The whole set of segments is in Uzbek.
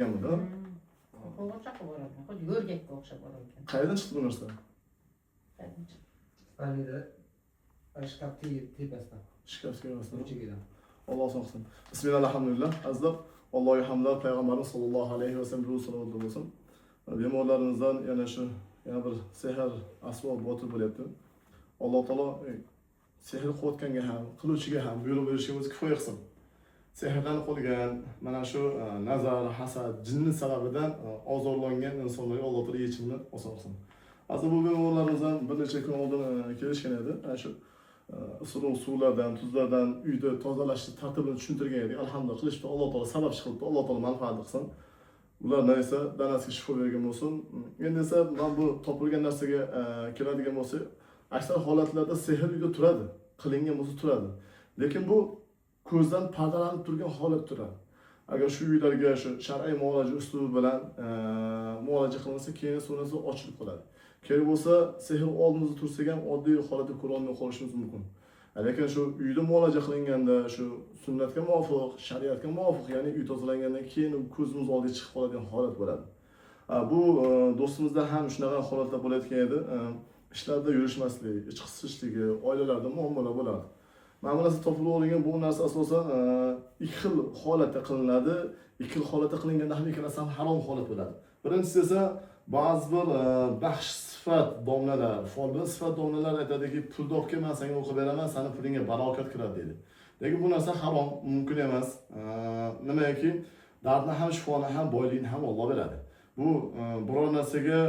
Bo'lgan. Qo'g'irchoqqa borarkan, xuddi yo'rgakka o'xshab borarkan. Qayerdan chiqdi bu narsa? Qayerdan chiqdi? Stanleyda shkaf tepasidan. Shkaf tepasidan. Uchigidan. Alloh saqlasin. Bismillah, alhamdulillah. Azizlar, Allohga hamdlar, payg'ambarimiz sollallohu alayhi vasallam ruh salovatli bo'lsin. Bemorlarimizdan yana shu yana bir sehr asbob botil bo'lyapti. Alloh taolo sehr qilayotganga ham, qiluvchiga ham buyruq berishga o'zi kifoya qilsin. Sehrdan qolgan mana shu nazar, hasad, jinni sababidan ozorlangan insonlarga Alloh taolo yechimni oson qilsin. Aziz, bu bemorlarimizdan bir necha kun oldin kelishgan edi. Ana shu isiriq suvlardan, tuzlardan uyda tozalashni tartibini tushuntirgan edik. Alhamdulillah, qilishdi. Alloh taolo sababchi qilibdi. Alloh taolo manfaatli qilsin. Ulardan esa danasiga shifo bergan bo'lsin. Endi esa mana bu topilgan narsaga keladigan bo'lsak, aksar holatlarda sehr uyda turadi. Qilingan bo'lsa turadi. Lekin bu ko'zdan pardalanib turgan holat turadi. Agar shu uylarga shu shar'iy muolaja uslubi bilan muolaja qilinsa, keyin esa u narsa ochilib qoladi. Kerak bo'lsa, sehr oldimizda tursa ham oddiy holatda ko'ra olmay qolishimiz mumkin. Lekin shu uyda muolaja qilinganda, shu sunnatga muvofiq, shariatga muvofiq, ya'ni uy tozalangandan keyin u ko'zimiz oldiga chiqib qoladigan holat bo'ladi. Bu do'stimizda ham shunaqa holatlar bo'layotgan edi. Ishlarda yurishmaslik, ich qisishligi, oilalarda muammolar bo'lardi. Mana bu narsa topilib olingan, bu narsa asosan ikki xil holatda qilinadi. Ikki xil holatda qilinganda ham ikkalasi ham harom holat bo'ladi. Birinchisi esa ba'zi bir baxsh sifat domlalar, folbin sifat domlalar aytadiki, pulni olib kel, man senga o'qib beraman, sani pulingga barokat kiradi deydi. Lekin bu narsa harom, mumkin emas. Nimaki, dardni ham, shifoni ham, boylikni ham Alloh beradi. Bu biror narsaga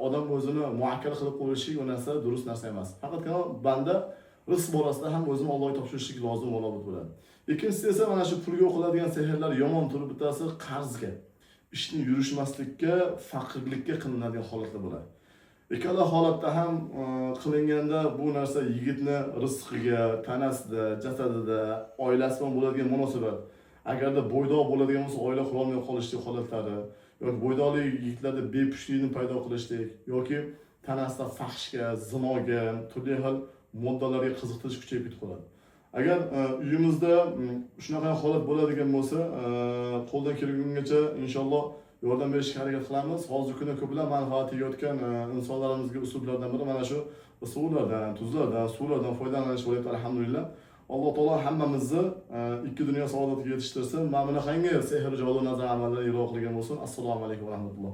odam o'zini muakkal qilib qo'yishi, u narsa durust narsa emas. Faqatgina banda rizq borasida ham o'zini Allohga topshirishlik lozim va lobud bo'ladi. Ikkinchisi esa mana shu pulga o'qiladigan sehrlar yomon turi bittasi qarzga, ishni yurishmaslikka, faqirlikka qilinadigan holatlar bo'ladi. Ikkala holatda ham qilinganda bu narsa yigitni rizqiga, tanasida, jasadida, oilasi bilan bo'ladigan munosabat. Agarda bo'ydoq bo'ladigan bo'lsa, oila qurolmay qolishlik holatlari yoki bo'ydoqli yigitlarda bepushtlikni paydo qilishlik yoki tanasida fahshga, zinoga, turli xil moddalarga qiziqtirish kuchayib ketib qoladi. Agar uyimizda shunaqa holat bo'ladigan bo'lsa, qo'ldan kelgungacha inshaalloh yordam berishga harakat qilamiz. Hozirgi kunda ko'plab manfaat yeyotgan insonlarimizga uslublardan biri mana shu suvlardan, tuzlardan, suvlardan foydalanish bo'lyapti, alhamdulillah. Alloh taolo hammamizni ikki dunyo saodatiga yetishtirsin. Mana bunaqangi sehr, jodu, nazar amallardan yiroq qilgan bo'lsin. Assalomu alaykum va rahmatulloh.